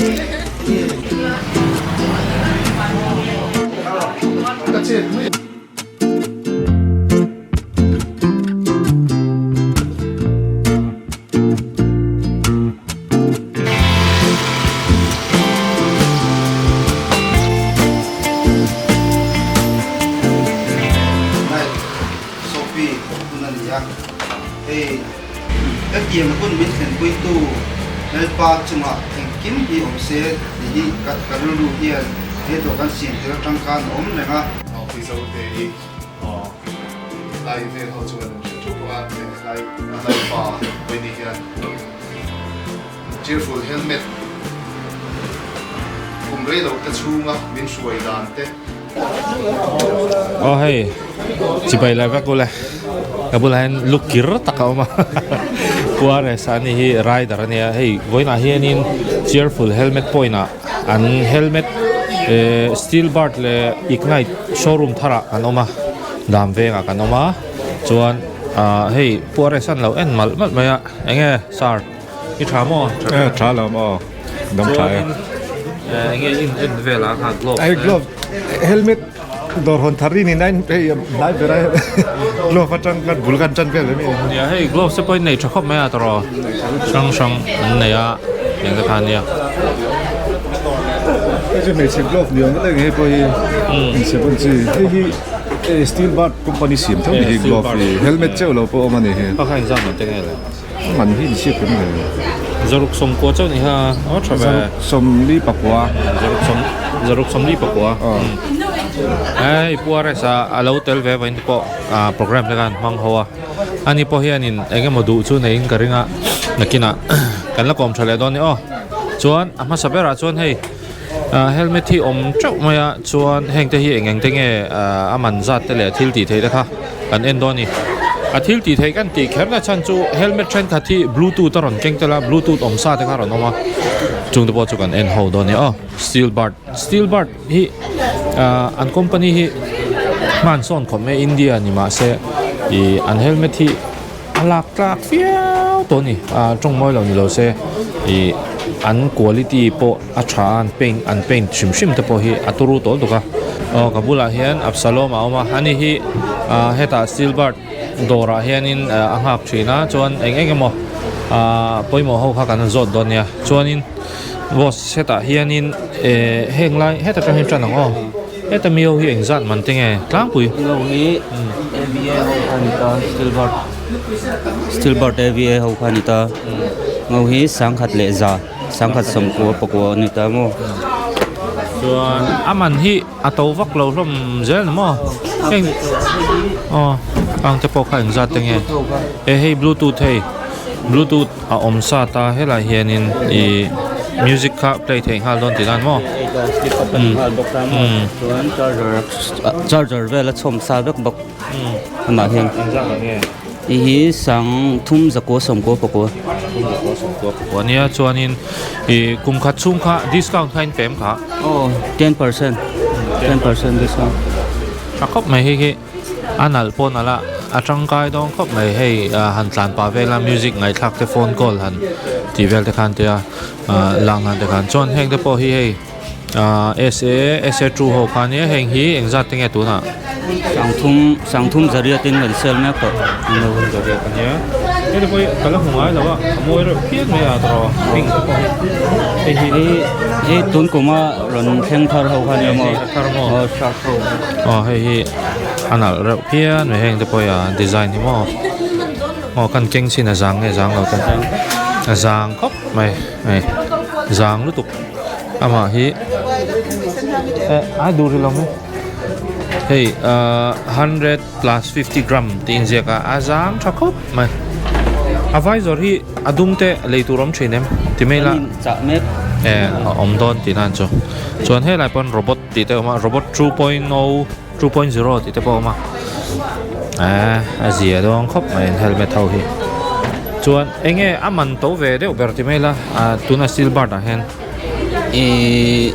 Sophie hun a ni a, hei hetiang hun min thlenpuitu Lalpa chungah engkim hi awm se tih hi ka rilru hian he dawh kan siam tir atang khan a awm reng a. Mizo te hi lai vel ho chuan an hre thup ang a, helai lai pa hawi ni hian cheerful helmet kum rei lo te chhunga min hruai dan te. Aw hei chibai lai vek ule ka bulah hian lu kir tak a awm a Juarez a ni hi rider a nia hei vawiinah hianin cheerful helmet point ah an helmet eh steel bird leh ignite showroom tharah kan awm a dam vengah kan awm a chuan ah hei Juarez an lo en malh malh mai a enge sir i tha maw eh tha lo maw dam tha e enge in en vel a kha glove ai glove helmet dawr hawn thar in in hei hnai ber a glove atang khan bul kan tan vel em nia hei glove te pawh in nei tha khawp mai a tawrh hrang hrang an nei a eng te kha ania hei chu hmeichhe glove ni awm vek hei pawh hi hmeichhe pawn chi hei hi steel bar company siam tho ni hi glove hi helmet chauh lo pawh awm a ni hi a kha inzam an te nge le Man hi inchhiat kan nei. Zaruk sawmkua chauh ni kha a tha ve. Zaruk sawmli pakua. Zaruk sawm zaruk sawmli pakua. Hei Pu RS a a lo tel ve vawiin te pawh ah program te khan hmang ho a. Ani pawh hianin eng emaw duh chu neiin ka ring a nakinah kan la kawm tha leh dawn ni aw. Chuan a hmasa berah chuan hei ah helmet hi awm teuh mai a chuan heng te hi eng eng te nge ah a man zat te leh thil tih theih te kha kan en dawn a ni a thil tih theih kan tih kher na chhan chu helmet thenkhat hi bluetooth a rawn keng tel a bluetooth awm sa te kha a rawn awm a chung te pawh chu kan en ho dawn a ni aw steel bird steel bird hi ah an company hi hman sawn khawp mai India ni mahse ih an helmet hi a lak tlak viau tawh a ni ah tawng mawi lo ni lo se ih an quality pawh a tha a an paint an paint hrim hrim te pawh hi a turu tawh lutuk a aw ka bulah hian Absalom a awm a ani hi ah hetah steel bird dawrah hianin a nghak thin a chuan eng eng emaw ah pawimawh ho kha kan zawt dawn nia chuanin boss hetah hianin eh heng lai heta tang hian tan ang aw heta mi ho hi engzat man te nge tlangpui. Ho hi AVA ho kha a ni ta steel bird steel bird AVA ho kha a ni ta ho hi sangkhat leh za. Sangkhat sawmkua pakua a ni ta maw? Chuan a man hi a to vak lo hlawm zel ni maw? Heng aw ang te pawh kha engzat te nge? E hei bluetooth hei bluetooth a awm sa ta helai hianin ih music kha play theih nghal dawn tih nan maw? Chuan charger charger vel a chhawm sa vek bawk amah hian. Engzat ang nge? Hei hi sang thum zakua sawmkua pakua. Thum zakua sawmkua pakua nia chuanin ih kum khat chhung kha discount kha in pe em kha? Aw 10% 10% discount. Tha khawp mai hei hi a nalh pawh nalh a a tangkai dawn khawp mai hei han tlan pah vel a music ngaihthlak te phone call han tih vel te khan tia lang nan te khan chuan heng te pawh hi hei. Ahh sa sa two ho kha ania heng hi engzat te nge tunah sangthum sangthum zariat in kan sel mek tawh sangthum zariat ania hei te pawh hi ka la hmu ngai lo a a mawi reuh phian mai a tawh pink te pawh hi hei hi hei hei tun kuma rawn thleng thar ho kha ania maw a thar maw aw shark ho aw hei hi a nalh reuh phian mai heng te pawh hi a design hi maw aw kan keng chin a zang nge zang lo te a zang khawp mai hei zang lutuk. Amah hi eh a duh rih lo maw hei ahh hundred plus fifty gram tih inziak a a zang tha khawp mai a vai zawrh hi a dum te lei tur awm thin em ti mai la eh a awm dawn tih nan chu chuan helai pawn robot tih te a awm a robot 2.0 2.0 tih te pawh a awm a eh a zia dawn khawp mai an helmet ho hi chuan eng nge a man to ve deuh ber ti mai la ah tuna steel bar ah hian ihh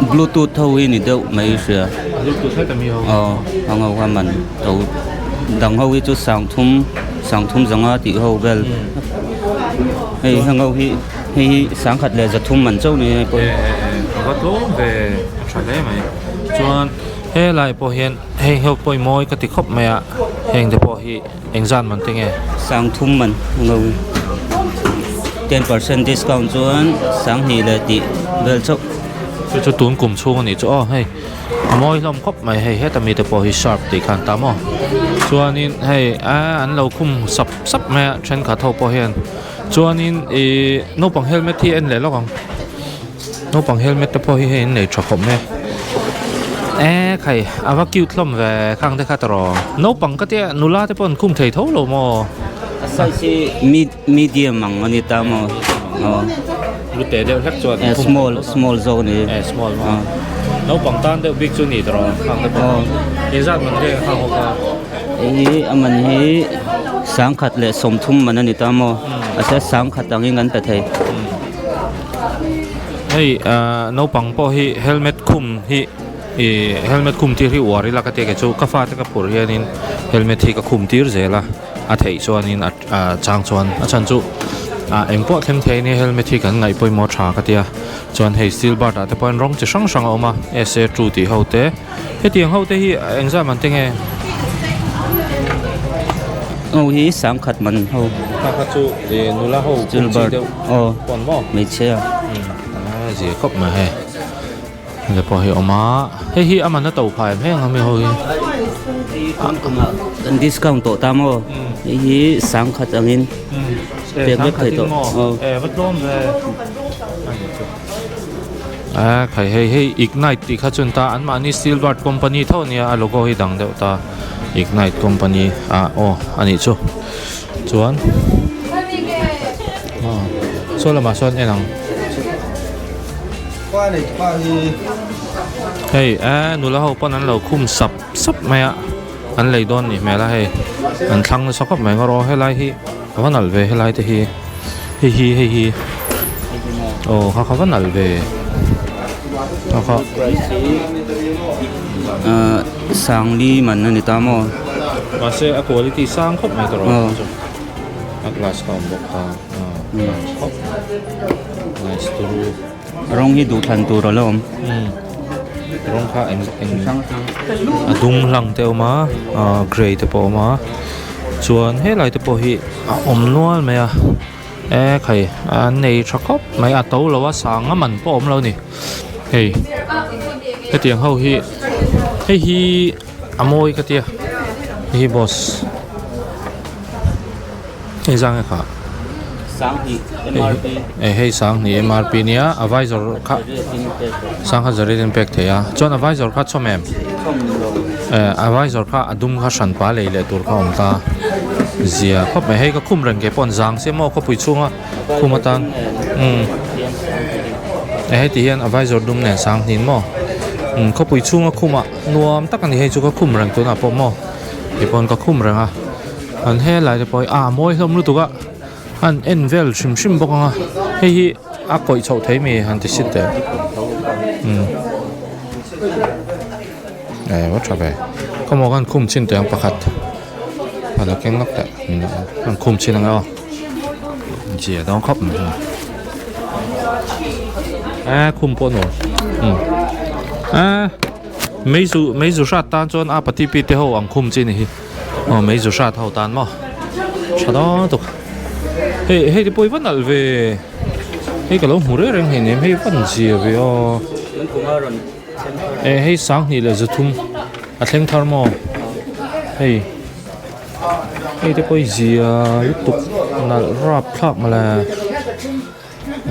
bluetooth ho hi ni deuh mai hria bluetooth heta mi ho aw ang ho kha man to dang ho hi chu sangthum sangthum zanga tih ho vel hei heng ho hi. Hei hi sangkhat leh zathum man chauh ni hei pawh hi. A va tlawm ve a tha hle mai. Chuan helai pawh hian heng ho pawh hi mawi ka ti khawp mai a, heng te pawh hi engzat man te nge? Sangthum man a ngo hi. 10% discount chuan sanghnih leh tih vel chauh. Chu chu tun kum chhung a nih chu aw hei. A mawi hlawm khawp mai hei heta mite pawh hi sharp tih khan ta maw chuanin hei a an lo khum sap sap mai a thenkhat ho pawh hian chuanin ihh naupang helmet hi a en leh lawk ang naupang helmet te pawh hi hei an nei tha khawp mai a e khai a va cute hlawm ve khang te kha tawh naupang ka tia nula te pawh an khum thei tho lo maw a size hi medium ang a ni ta maw aw lu teh deuh hlek chuan eh small small zawk a ni eh small maw naupang tan deuh bik chu ni tawh rawh khang te pawh engzat man nge khang ho kha hei hi a man hi sangkhat leh sawmthum man a ni ta maw a se sangkhat angin an pe thei hei ah naupang pawh hi helmet khum hi ih helmet khum tir hi uar ila ka tia kei chu ka fate ka phurh hianin helmet hi ka khum tir zel a. a theih chuanin a chang chuan a chhan chu ah engpawh thleng thei ania helmet hi kan ngaih pawimawh tha ka tia chuan hei steel bar ah te pawh hian rawng chi hrang hrang a awm a s a two tih ho te hetiang ho te hi engzah man te nge ho hi sangkhat man ho kha kha chu ih nula ho steel bar aw pawn maw hmeichhia a zia khawp mai hei. Hei pawh hi a awm a hei hi a man a to phah em heng ami ho hi. Kan discount tawh ta maw hei hi sangkhat angin pek vek thei tawh e va tlawm ve a khai hei hei ignite tih kha chuan ta anmahni steel guard company tho ania a logo hi dang deuh ta ignite company ah aw anih chu chuan saw lamah sawn en ang. Hei eh nula ho pawn an lo khum sap sap mai a an lei dawn nih hmel a hei an thlang nasa khawp mai ngaw helai hi a va nalh ve helai te hi hei hi hei hi aw kha kha va nalh ve kha kha ah sangli man a ni ta maw mahse a quality sang khawp mai tawh rawh a glass kha a awm bawk a khawp nice turu Rawng hi duhthlan tur a la awm. Rawng kha eng eng a dum hlang te a awm a ah gray te pawh a awm a chuan helai te pawh hi a awm nual mai a e khai an nei tha khawp mai a to lo a sang a man pawh a awm lo a ni hei hetiang ho hi hei hi a mawi ka tia hei hi boss. Hei zang e kha. Sanghnih MRP. E hei sanghnih MRP nia a visor kha sangha zarit in pek thei a chuan a visor kha chhawm em? Chhawm lo. E a visor kha a dum kha hran pa lei leh tur kha awm ta zia khawp mai hei ka khum reng ke pawh an zang sia maw khawpui chhunga khum atan umm e heti hian a visor dum nen sanghnih maw umm khawpui chhunga khumah nuam tak a ni hei chu ka khum reng tunah pawh maw keipawn ka khum reng a. An helai te pawh hi ah mawi hlawm lutuk a an en vel hrim hrim bawk ang a hei hi a kawih chhoh thei mi han ti sit teh umm eh va tha ve khawmaw khan khum chhin teh ang pakhat a lo keng lawk teh an khum chhin ang e aw zia dawn khawp mai eh khum pawh nuam umm eh meizu meizu hrat tan chuan a pati pi te ho ang khum chi ni hi. Aw mei zu hrat ho tan maw tha dawn lutuk hei hei te pawh hi va nalh ve hei ka lo hmu reng reng hleinem hei va zia ve aw eh hei sanghnih leh zathum a thleng thar maw hei hei te pawh hi zia lutuk nalh rap thlak mawle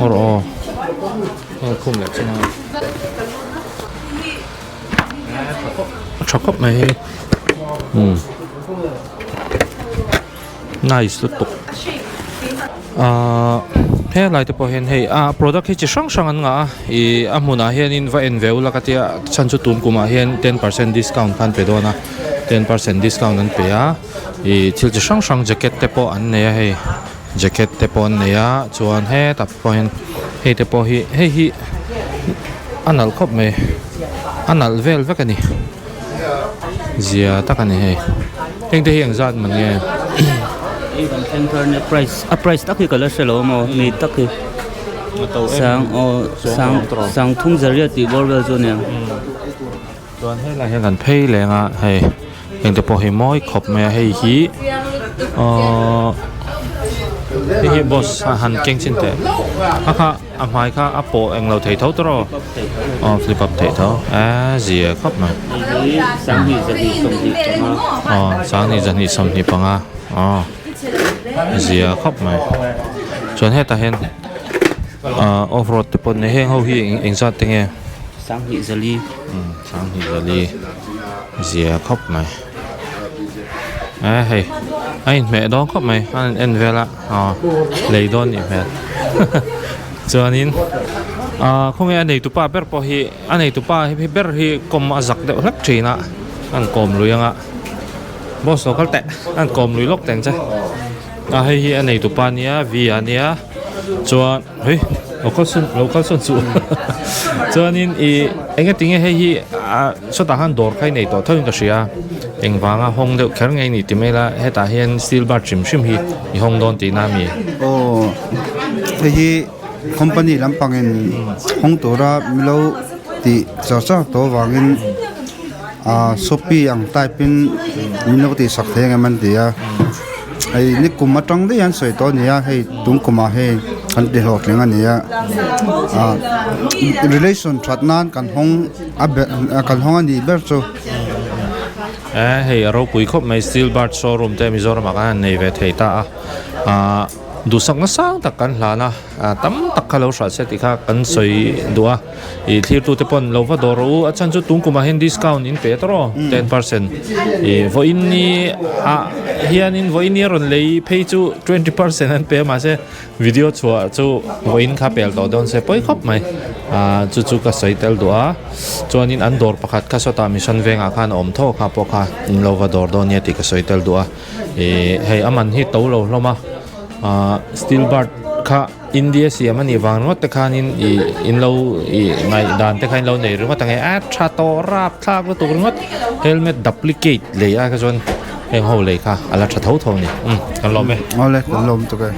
aw rawh aw khum leh chin a a tha khawp mai hei umm nice lutuk ahh helai te pawh hian hei ah product hi chi hrang hrang an ngah a ih a hmunah hianin va en ve ula ka tia chhan chu tun kumah hian 10% discount kha an pe dawn a 10% discount an pe a ih thil chi hrang hrang jacket te pawh an nei a hei. Jacket te pawh an nei a chuan hetah pawh hian hei te pawh hi hei hi a nalh khawp mai a nalh vel vek a ni zia tak a ni hei heng te hi eng zat man nge. Hei kan thleng thar nia price a price tak hi ka la hre lo a maw mi tak hi. Sang aw sang sang thum zariat tih bawr vel chu a nia. Chuan helai hian kan phei leng a hei engte pawh hi mawi khawp mai a hei hi aww hei hi boss a han keng chin teh a kha a hmai kha a pawh englo thei tho tawh rawh aw flip up theih tho eee zia khawp mai aw sanghnih zahnih sawmhnih panga aw zia khawp mai chuan hetah hian ahh off road te pawh heng ho hi engzat te nge. Sanghnih zali. Umm Sanghnih zali zia khawp mai. Eh hei a inhmeh dawn khawp mai a en en vel a aw lei dawn nih hmel chuanin ah khawnge a neitupa ber pawh hi a neitupa hi ber hi kawm a zak deuh hlek thin a a an kawm lui ang a boss lo kal teh a an kawm lui lawk teng che a hei hi a neitupa ania v a nia chuan. Hei lo kal sawn lo kal sawn chu chuanin ih eng tinge hei hi ah sawtah khan dawr kha i nei tawh tho in ka hria engvanga hawng deuh kher nge ni ti mai ila hetah hian steel bar hrim hrim hi i hawng dawn tihna a mi. Aw hei hi company lampangin hawng tura milo tih char char tawh avangin ah shopee ang type in min lo tih sak thei ang em an ti a. Hei ni kum atang daih an sawi tawh a ni a hei tun kumah hei kan ti hlawhtling a ni a ah relation that nan kan hawng a ber kan hawng a nih ber chu. Eh hei a ropui khawp mai steel bird showroom te Mizoram ah khan an nei ve thei ta a ah duhsak nasang tak kan hlan a ah tam tak kha lo hral se tih kha kan sawi duh a ih thlir tute pawn lo va dawr rawh u a chhan chu tun kumah hian discount in pe ta rawh 10% ih vawiin ni ah hianin vawiin ni a rawn lei phei chu 20% an pe a mahse video chhuah chu vawiin kha pel tawh dawn se pawi khawp mai ah chu chu ka sawi tel duh a chuanin an dawr pakhat kha sawtah mission vengah khan a awm tho kha pawh kha in lo va dawr dawn nia tih ka sawi tel duh a ih hei a man hi to lo hlawm a ah steel bar kha. India siam a nih vang ringawt te khanin ih in lo ih ngaihdan te kha in lo nei ringawt ang e a tha tawh rap thlak lutuk ringawt helmet duplicate lei ai kha chuan heng ho lei kha a la tha tho tho a ni umm kan lawm e. Awle kan lawm tuk e.